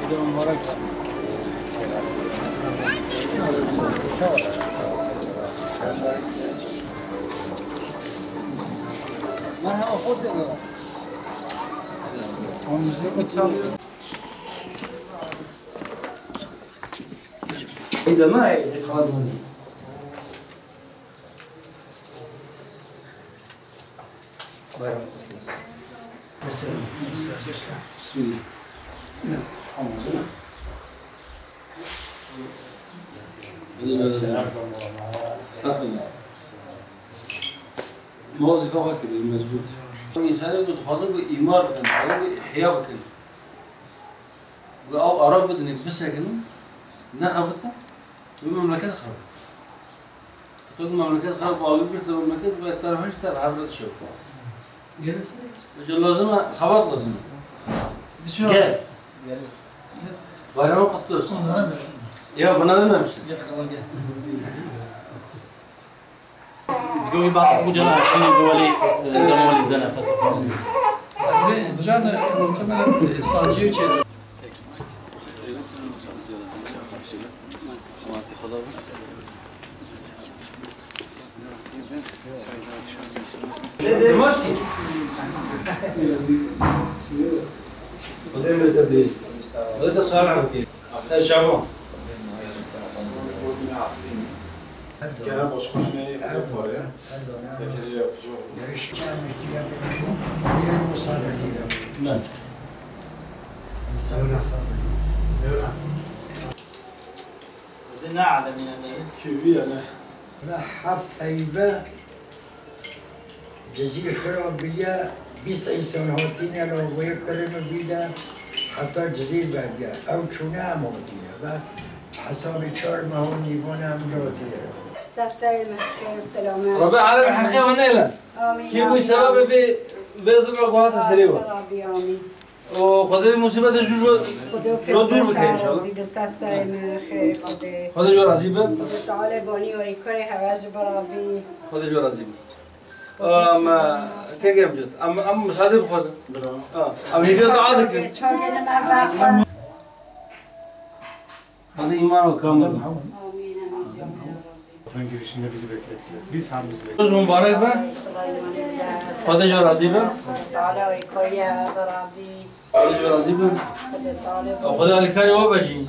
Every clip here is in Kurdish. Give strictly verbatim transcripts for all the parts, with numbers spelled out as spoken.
Merhaba, hoş geldin. Eydeme, ey, kalazmanı. Bayramınız kutlu olsun. Bismillah. Estağfirullah. Ma wezîfa xwe kiriye mezbût. Însanê ku dixwazin ku îmar bikin, dixwazin ku ihya bikin. Ku ew ara bidinê, bisekinin, nexebitin, wê memleket xerab. Xwe memleket xerab, awî bir te memleket ve terhişte ve hebret şewka. Gelirse? Hoca lazım e, xebat lazım e. Gel. Gel. Bayramın kutlu olsun. Onlara da. Ya, buna dememişsin. Gel, kızım, gel. Goyî ba bu cana şînî bi welî, e, dema welî dene felsefan. Ez vê can muhtemelen, e, sanciyê çê. Dimaşkî. Xwedê min te bêjî. Xwedê te salih bike. Ser çavan. Gene başkanê me yê xwedê xware. Zekeriya Kujok. Ne. Di ne alemîne de. Kêvî ye ne. Heft heyve Cizîr xirab bûye, bîst însan hatine li wê pirê min bî de, heta Cizîr vebûye. Ew çûne em hatine ve. Hesabê çar meha nîvan em hatine. Ser serê me xêr û selamet. Rebê alem heqê wan nêle. Amîn, amîn. Kî bû sebebê vê, vê zilma ku hate serê we? Ya Rabbi, amîn. û Xwedê vê musîbetê ji, ji, ji dûr bike înşallah. Xwedê ser serê me xêr bide. Xwedê ji we razî be. Xwedê Teala banî yarîkarê hewe ji bo rabî. Xwedê ji we razî be. Em, kek em cid. Em, em misadê bixwazin. Bira. Ha, em hêviya dua dikin. Çavê me vexe. Xwedê îman û kamil be. Amîn, amîn, ya Rabbi. Vatan girişinde bizi beklettiler. Biz hem bizi beklettiler. Roz mubarek be. Xwedê ji we razî be. Teala alîkarî we be. Xwedê ji we razî be. Xwedê alîkarî we be jî. Amîn,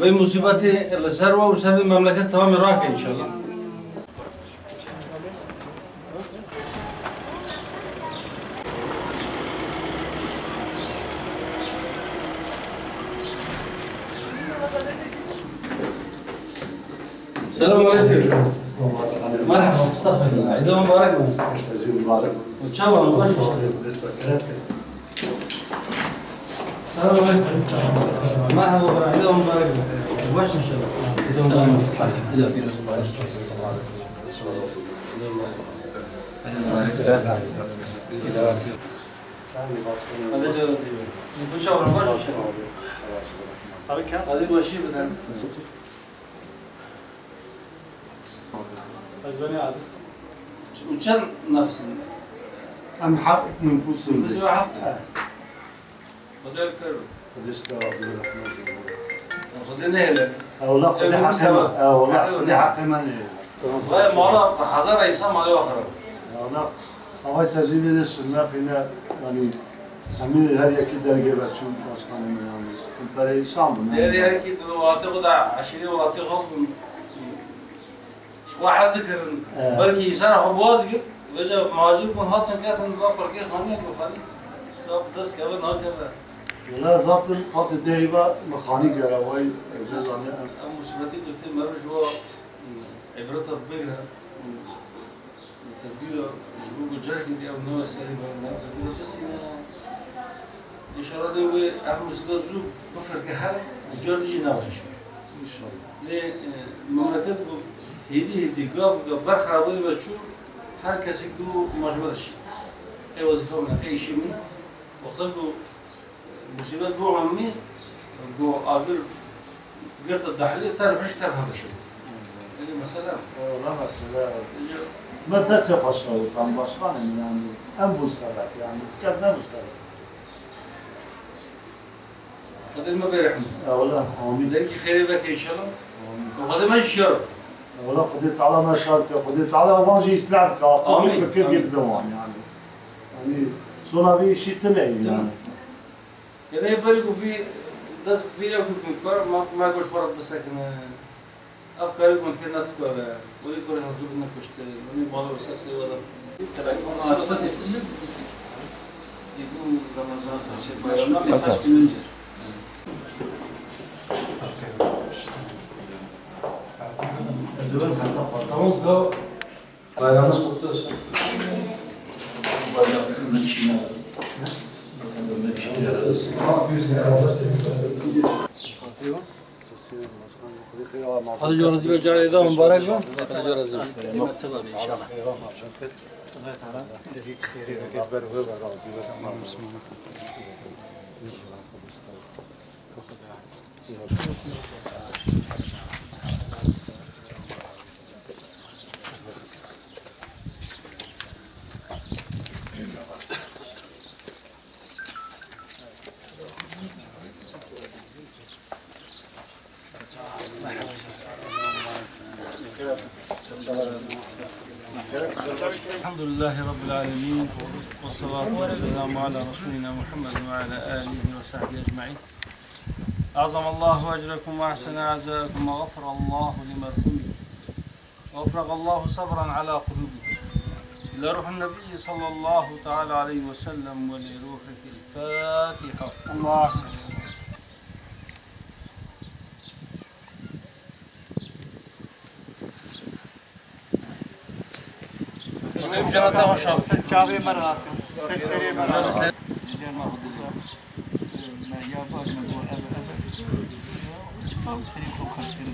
amîn. Vê musîbetê li ser we û ser vê memleket temamê rake înşallah. Selam aleyküm. Merhaba, estağfirullah. Eid mubarek be. Eid mubarek. Çawa, baş mı? Selam aleyküm. Merhaba, Eid mubarek be. Baş mı? Selam. Hadi canım, iyi. Bu çawa, baş mı? Hadi başlayalım. Ez benê Aziz. Û çend nefs in? Em heft nifûs in. Nifûsê we heft in? Eh. Xwedê li kar be. Xwedê ji te razî be, rehmet be. Xwedê nehêle. Ewla Xwedê heqê me. Ewla Xwedê heqê me nehêle. Vay mala bi hezara însan malê we xirab. Ewla Havay tecrîbê de şirnexîne, yanî, hemî her yekî dergê ve çûn başkanê me, yanî. Em pereyşan bûn. Her yekî di welatê xwe de, eşîrê welatê xwe bûn. Ji xwe hez dikirin. Evet. Belkî însana xwe bi wa dikir. Vêca macir bûn, hatin ketin, va qirkê xanî, ku xanî ka bi dest keve nakeve. Wela zaten qasê dehî ve me xanî gere, way, ew cezane. Em musîbetî ku tê meriv ji wa, îbreta bigire. Tedbîra ji bo ku carekê dî ew nebe serê me, me tedbîra bisîne. Înşallah dê wê ev musîbet zû bifirke here û car din jî nebe înşallah. Înşallah. Lê, e, memleket ku hêdî hêdî, gav bi gav ber xerabûnê ve çû, her kesê ku ma ji me re çi. Ê wezîfa min e, ê îşê min e. Wexta ku Musîbet bû emî, bû agir girta dehlê, ter hişt ter hevşt. Êdî mesela. Wala mesela. Êdî. Me destê xwe şewit, em başkanê min, yanî em bûn sebeb, yanî ti kes nebû sebeb. Xwedê me bê rehmet. Ewla, amîn. Derîkî xêrê veke înşallah. Amîn. Û Xwedê me jî şiyar. Ewla, Xwedê Teala me şiyar ke, Xwedê Teala wan jî îslah ke, aqil û Amîn, fikir amîn. Girdi wan yani. Yani, sona vê işî tine ye yani. Tine. Yanî berî ku vî dest vî ew ku kar, ma, ma goş xwe re bisekine. Ev karî ku hûn kirine tu kar e. Welî ku hûn hevdû nekuştin. Welî mala we ser serê we de. Telefon açtı. Ê, bu Ramazan saçı bayramdan birkaç gün önce. Tamam, tamam. Bayramınız kutlu olsun. Bayramın içine. Bayramın içine. Hadi canınızı bir cahil daha mübarek olsun. Hadi canınızı. Tamam inşallah. الحمد لله رب العالمين، والصلاة والسلام على رسولنا محمد وعلى آله وصحبه أجمعين. أعظم الله أجركم وأحسن عزاءكم وغفر الله لمرحومكم وأفرغ الله صبرا على قلوبكم. إلى روح النبي صلى الله تعالى عليه وسلم ولروحه الفاتحة. الله أكبر. Çavê me rahat. Ser serê me rahat. Ser. Ser. Me ya bak me bu ev, ev. Çipa serê xwe xatir.